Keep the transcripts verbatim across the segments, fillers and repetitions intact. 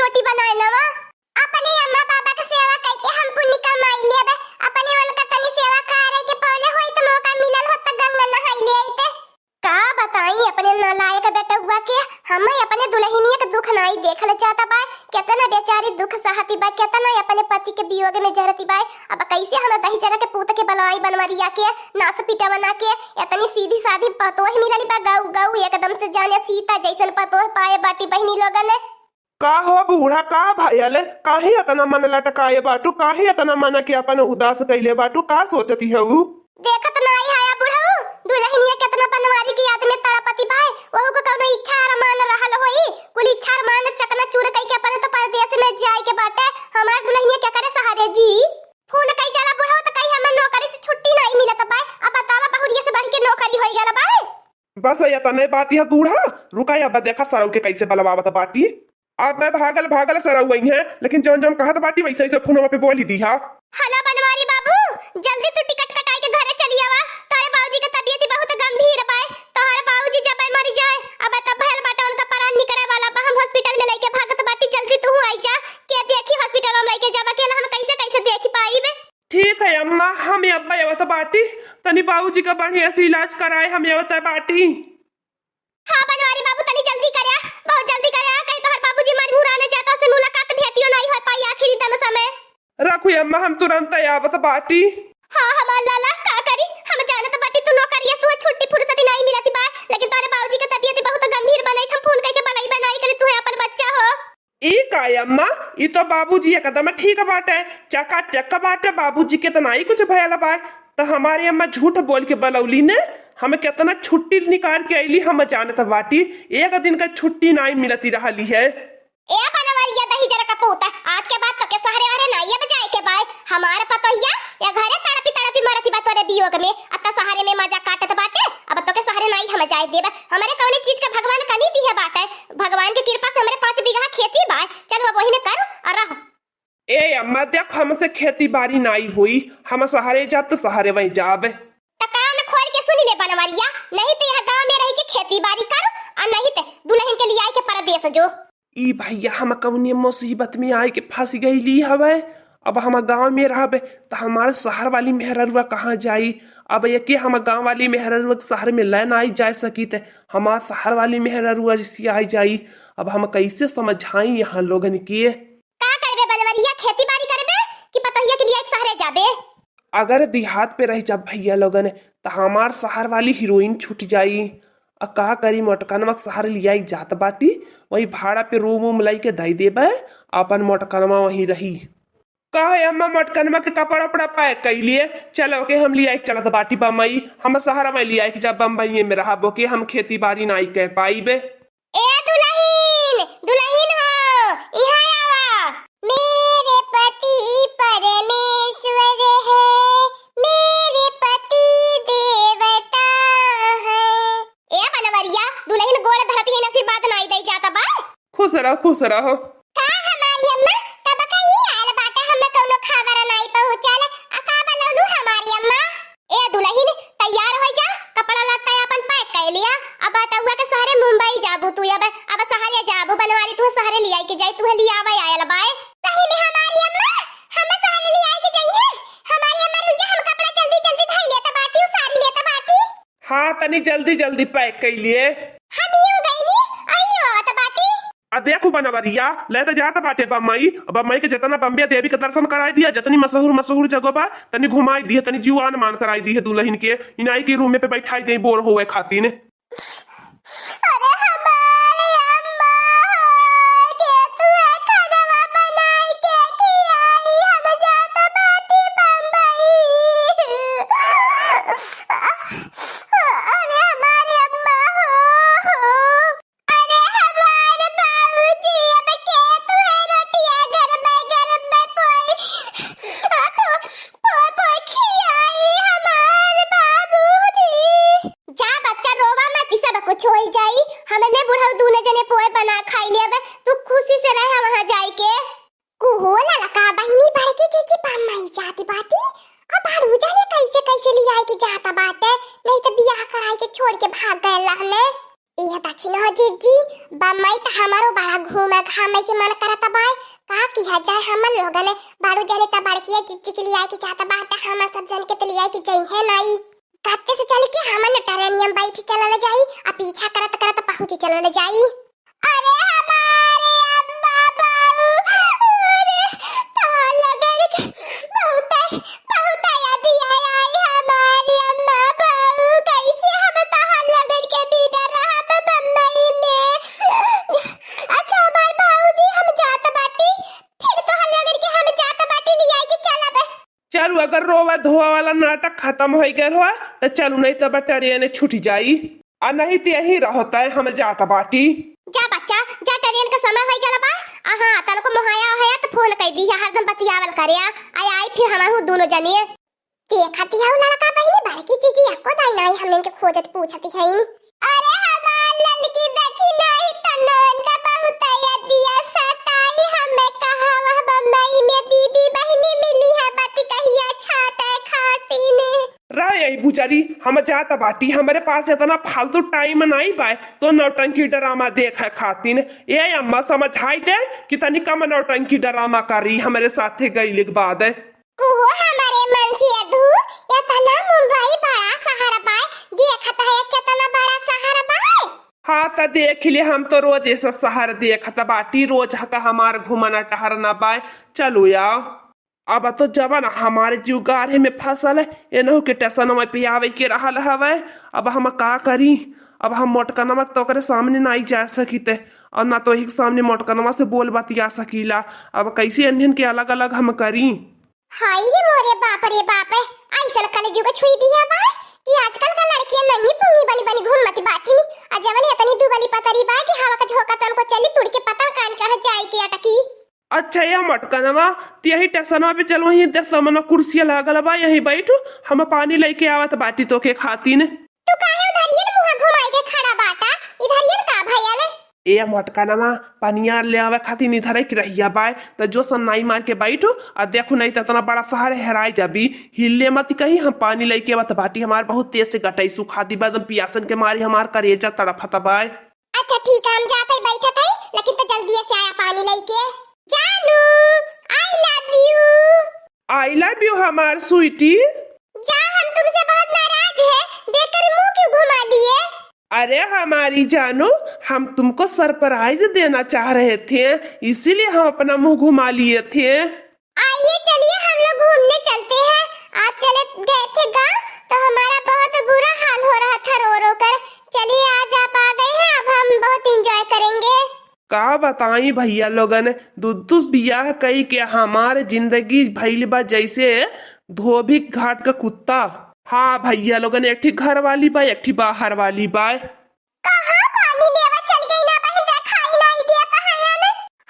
रोटी बनाए नवा। अपने अम्मा बाबा के सेवा कइके हम पुण्य कमाई लेबे। अपने उनकर तनी सेवा करे के पौले होई त मौका मिलल होत त गंगा नहाई ले आईते। का बताई अपने नालायक बेटउआ के, हम अपने दुलहिनिया के दुख नाई देखल चाहता बा। केतना बेचारी दुख सहती बा, केतना अपने पति के वियोग में जरती बा। अब कैसे हम दही जरा के पूत के बलवाई बनवरिया के, नास पीटा बना के, इतनी सीधी सादी पतोह मिलली बा, गऊ गऊ एकदम से जाने सीता जैसन पतोह पाए बाटी बहिनी लोगन। का हो बूढ़ा, का भयल? काहे अतना मन लटकाए बाटू? काहे अतना मन के अपन उदास कइले बाटू? का सोचती हऊ? देखत नाई हया बुढ़ऊ, दुलहिनिया केतना बनवारी के याद में तड़पती बाय। वहू के कौनो इच्छा अरमान रहल होई, कुल इच्छा अरमान चकनाचूर कइके अपने तो परदेस में जाए के बाटे। हमार दुलहिनिया केकरे सहारे जी? फोन कई जाला बुढ़ऊ त कई हमें नौकरी से छुट्टी नाई मिलत बाय। अब बतावा बहुरिया से बढ़ के नौकरी होई गल बाय। बस एतने बात यह बूढ़ा, रुका अब देखा सरऊ के कैसे बलवावत बाटी। अब मैं भागल भागल सरऊ आई है, लेकिन जौन जौन कहत बाटी वैसे वैसे फोनवा पे बोली दीहा। हेलो बनवारी बाबू, जल्दी तू टिकट कटाई के घरे चली आवा। तोहरे बाबूजी के तबियत ही बहुत गंभीर बाय। तोहरे बाबूजी जब मरी जाए, अब तब भयल बाटे उनका परान निकरे वाला बा। हम हॉस्पिटल में लेके भागत बाटी, जल्दी तू आई जा। के देखी हॉस्पिटल में लेके जावा, अकेला हम कैसे कैसे देखी पाईबे? ठीक है अम्मा, हम अब्बा आवत बाटी, तनी बाबूजी का बढ़िया से इलाज कराए, हम आवत बाटी। हाँ बनवारी बाबू, तनी जल्दी करया, बहुत जल्दी करया, कहीं तोहर बाबूजी मर मुराने जाता, से मुलाकात भेटियो नहीं हो पाई आखिरी दम समय। रखू अम्मा, हम तुरंत आवत बाटी। हाँ हमार लाला, का करी, हम जानत बाटी तू नौकरिया से छुट्टी फुर्सती नहीं मिलती बा, लेकिन तोहरे बाबूजी के तबियत बहुत गंभीर बनाई, हम फोन करके बनाई बनाई करी, तू है अपन बच्चा हो। ई का अम्मा, ई तो बाबूजी एकदम ठीक बाटे, चकाचक बाटे, बाबूजी के त नाई कुछ भयल बा। त हमारे अम्मा झूठ बोल के बलौली ने, हम केतना छुट्टी निकाल के अइली, हम जानत बाटी, एक दिन का छुट्टी नाई मिलती रहली है। ए बनवरिया दही जरा कपूत, आज के बाद तोके सहरे वहरे नाई अब जाए के बाय। हमार पतोहिया या घरे तड़पी तड़पी मरती बा तोरे वियोग में, अत्ता सहरे में मजा काटत बाटे। अब तोके सहरे नाई हम जाए देब, हमरे कौने चीज के भगवान कमी दिहे बाटे। भगवान के कृपा से हमरे पाँच बीघा खेती बा, चल अब वही में कर और रह। ए अम्मा, देख, हमसे खेती बारी नाई होई, हम सहरे जाब त सहरे वहीं जाब। त कान खोल के सुन ले बनवरिया, नहीं त यह गाँव में रह के खेती बारी कर, और नहीं त दुलहिन के लियाई के परदेस जो। ई भैया, हम कौने मुसीबत में आए के फंस गईली हवे। अब हम गाँव में रहबे त हमार सहर वाली मेहररुआ कहाँ जाई? अब एके हम गाँव वाली मेहररुआ के सहर में लै नाई जाए सकी त हमार सहर वाली मेहररुआ रिसियाई जाई। अब हम कैसे समझाई यहाँ लोगन के? का करबे बनवरिया, खेती बारी करबे कि पतोहिया के लिए सहरे जाबे? अगर देहात पे रह जाब भैया लोगन त हमार सहर वाली हीरोइन छूट जाई। आ का करी, मोटकनवा के सहर लियाई जात बाटी, वही भाड़ा पे रूम वूम लाई के दई देबे, अपन मोटकनवा वहीं रही। का है अम्मा, मोटकनवा के कपड़ा उपड़ा पैक कई लिए? चलो के हम लियाई चलत बाटी बम्बई, हम सहर में लियाई के जब बम्बई में रहब ओके हम खेती बारी नाई कह पाईबे। ए दुलहिन, दुलहिन हो, इहाँ आवा। मेरे पति परमेश्वर है, मेरे पति देवता है। ए बनवरिया, दुलहिन गोड़ धरत ही आशीर्वाद नाई दे जाता बा। खुश रहो, खुश रहो। का हमारी अम्मा, तब का ई आयल बाटे, हमें कौनो खबर नाई पहुँचाल। आ का बनौलू हमारी अम्मा? ए दुलहिन, तैयार हो जा, कपड़ा लत्ता अपन पैक कर लिया। अब बेटउआ के सहरे मुंबई जाबू तू, अब, अब सहरे जाबू, बनवारी तू सहरे लियाई के जाई, तू लियावे आयल बाय। सही में हमारी अम्मा, हम सहरे लियाई के जाई है। हमारी अम्मा रुक जा, हम कपड़ा जल्दी जल्दी धई लेता बाटी, उसारी लेता बाटी। हाँ, तनी जल्दी जल्दी पैक कर लिए। हम यूं गई नी, आई आवत बाटी। आ देखू बनवरिया, ले त जात बाटे बम्बई। बम्बई के जितना बम्बे देवी के दर्शन कराई दिया, जितनी मशहूर मशहूर जगह बा, तनी घुमाई दिए, तनी जीवान मान कराई दिए दुलहिन के। इनाई के रूम में पे बैठाई दे, बोर होवे खातिर। अरे हमारे अम्मा हो, के तू खानवा बनाई के खियाई, हम जात बाटी बम्बई। अरे हमारे अम्मा हो, हो। अरे हमार बाबूजी, अब के तुहे रोटिया घर में, घर में पोई, पो-, पो-, पोई खियाई हमार बाबूजी। जा बच्चा, रोवा मत, ई सब कुछ होई जाई। हमने बुढ़ऊ दूनो जने पोए बना खाई लेब, तू खुशी से रह वहाँ जाई के। कुहो ललका बहिनी बड़की जीजी बम्बई जाती बाटी, अब बड़ू जाने कैसे कैसे लियाई के जाता बाटे, नहीं तो बियाह कराई के छोड़ के भाग गए रहने। इह दखिन हो जिज्जी, बम्बई त हमरो बड़ा घूमे घामे के मन करत बाय। का किहा जाए हमन लोगन, बाड़ू जने त बड़किया जिज्जी के लियाए के चाहत बाटे, हम सब जन के त लियाए के जइहे नाई। गत्ते से चल के हमन ट्रेनिया में बैठ चलल जाई, आ पीछा करत करत पहुँच चलल जाई। अरे हमारे अम्मा बाबू, अरे तोहर लोगन के बहुत, बहुत याद आई हमारे अम्मा बाबू, कैसे हम तोहर लोगन के बिना रहब बम्बई में। अच्छा हमार बाबूजी, हम जात बाटी, फिर तोहर लोगन के हम जात बाटी लियाई के चलब। चलू, अगर रोवा धोवा वाला नाटक खतम होइ गयल हो, त चलू, नहीं तब ट्रेन छूट जाई। आ नहीं त यहीं रहो, तय हम जात बाटी। जा बच्चा, जा, ट्रेन का समय होइ गयल बा। आ हाँ, तनको मोहाया होया त फोन कइ दिहा, हरदम बतियावल करे। आ आई फिर हमहू दोनों जने। देखत हऊ ललका बहिनी, बड़की जिज्जी एको दाई नाई हमन के खोजत पूछत हईन। अरे हमार ललकी देखी नाई त ननका बहुत यदिया सताई, हमें कहा वह बम्बई में दीदी बहिनी मिली है बतिकहिया छाटे खातिन। रा यही बुजरी, हम जात बाटी, हमरे पास इतना फालतू टाइम नाई बाय तो नौटंकी ड्रामा देखे खातिन। ए अम्मा समझाई दे कि तनी कम नौटंकी ड्रामा करी हमरे साथे गइले के बाद। ओहो हमारे मनसिया धू, इतना मुंबई बड़ा शहर बाय, देखत है कितना बड़ा शहर बाय। हाँ त देख ले, हम तो रोज ऐसा शहर देखत बाटी, रोज हका हमार घूमना टहरना बाय। चलो आओ, अब तो जवन हमारे जीव गारे में फसल है, एनहु के टेसनवा पे आवे के रहल हवे। अब हम का करी, अब हम मोटकनवा तो ओकरे सामने नाई जा सकिते, और ना तो एक सामने मोटकनवा से बोल बतिया सकीला। अब कैसे एन्हन के अलग अलग हम करी? हाय रे मोरे बाप रे बाप, ऐसन कलजुग छुई दिया बा कि आजकल का लड़कियां नंगी पुंगी बनी बनी घूमत बाटिनी। आ जवन इतनी दुबली पतरी बा कि हवा का झोंका तनको चली, तुड़ के पता कान कहाँ जाए के अटकी। अच्छा, ये मटकनवा, त यही टेसनवा पे चलो, यही देख सामने कुर्सिया लागल बा, यही बैठो, हम पानी लेके आवत बाटी तोके खातिन। तू काहे उधरियन मुंह घुमाई के खड़ा बाटा? इधरियन का भयल? ए मोटकनवा, पनिया ले आवे खातिर इधर एक रहिया बाय, त जो सन्नाई मार के बैठो, आ देखो नहीं त इतना बड़ा शहर हेराई जाबी। हिले मत कहीं, हम पानी लेके आवत बाटी, हमार बहुत तेज से गटाई सुखा दी बा, एकदम पियासन के मारे हमार करेजा तड़फत बाय। अच्छा ठीक है, हम जात हई, बैठत हई, लेकिन त जल्दी से आया पानी लेके। जानू, I love you। I love you हमार स्वीटी। जा, हम तुमसे बहुत नाराज है, देखकर मुंह क्यों घुमा लिए? अरे हमारी जानू, हम तुमको सरप्राइज देना चाह रहे थे, इसीलिए हम अपना मुंह घुमा लिए थे। आइए, चलिए हम लोग घूमने चलते हैं। आज चले गए थे गांव तो हमारा बहुत बुरा हाल हो रहा था रो रो कर। चलिए, आज आप आ गए हैं, अब हम बहुत एंजॉय करेंगे। का बताई भइया लोगन, दुद्दुस बियाह कई के हमार जिंदगी भइल बा जैसे धोबी घाट का कुत्ता। हाँ भइया लोगन, एक ठी घर वाली बा, एक ठी बाहर वाली बा। कहाँ पानी लेवा चल गई ना बहिन, देखाई नाई दिया कहाँ यान।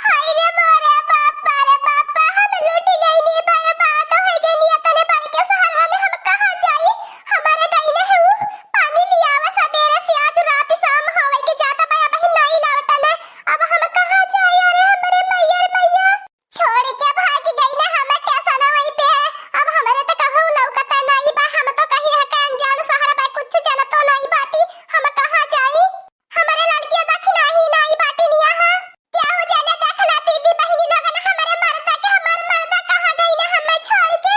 हाय रे मोरे बापा रे बापा, हम लूट गई नी, बर्बाद हो गई नी, इतने बड़के शहरवा में हम कहाँ जाई? हमारे गई ने है उ पानी लियावा सबेरे से, आज रात शाम होवे के जाता बा, बहिन नाई लौटन। अब हम कहाँ जाई? अरे हमरे मैया रे मैया, छोड़ के भाग गई ना हमें टेसनवा पे। अब हमरे त कहूँ लौकता नाई बा, हम तो कहीं है के अनजान शहर बा, कुछ जानतो नाई बाटी, हम कहाँ जाई? हमरे ललकिया दखिनाही नाई बाटी निया हा। क्या हो जाने देखला दीदी बहिनी लोगन हमरे मर्दा के, हमार मर्दा कहाँ गई ना हमें छोड़ के?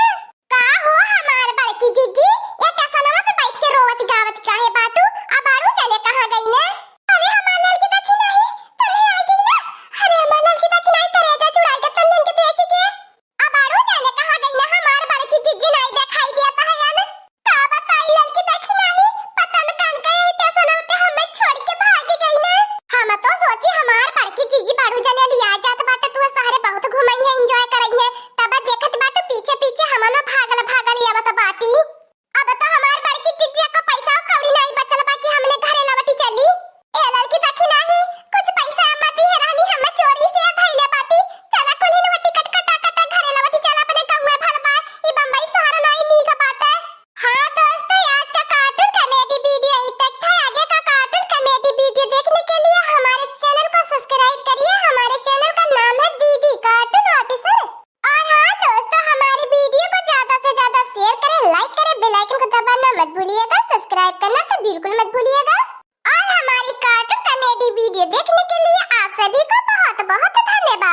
का हो हमार बड़की जिज्जी, ये टेसनवा पे बैठ के रोवत गावत काहे बाटू? आ बाड़ू जाने कहाँ गई ने? अरे हमार ललकी दखिनाही, तने आ गइला? अरे हमार ललकी दखिनाही, करेजा जुड़ाई के तन्नन के देख के। आ बाड़ू जाने कहाँ गई ने हमार बड़की जिज्जी, नाई देखाई दिया तहयन। का बताई ललकी दखिनाही, पता न कौन के यही टेसनवा पे हमें छोड़ के भाग गई ने। हम तो सोची हमार बड़की जिज्जी बाड़ू जाने लिया जात बाटे, तू शहरे बहुत घुमई है, एंजॉय करई है। तब देखत बाटू पीछे पीछे हमनो भागल भागल आवत बाटी। अब तो हमार बड़की जिज्जी को पैसा और कौड़ी नाई बचल बा कि हमने घरे लवटी चली। ए ललकी दखिनाही, कुछ पैसा अम्मा दी है रहनी, हमें चोरी से धइले बाटी। चला कुल्हिन वो टिकट कटा कटा घरे लवटी चला, अपने गाँव में भल बा, ई बम्बई शहर नाई नीक बाटे। हाँ दोस्तों, आज का कार्टून कॉमेडी वीडियो इतना था। आगे का कार्टून कॉमेडी वीडियो देखने के लिए हमारे चैनल को सब्सक्राइब करिए। हमारे चैनल का नाम है दीदी कार्टून ऑफिसर। और हाँ दोस्तों, हमारी वीडियो को ज्यादा से ज्यादा शेयर करें, लाइक करें, बेल आइकन को दबाना मत भूलिएगा, सब्सक्राइब करना तो बिल्कुल मत भूलिएगा। और हमारी कार्टून यदि वीडियो देखने के लिए आप सभी को बहुत बहुत धन्यवाद।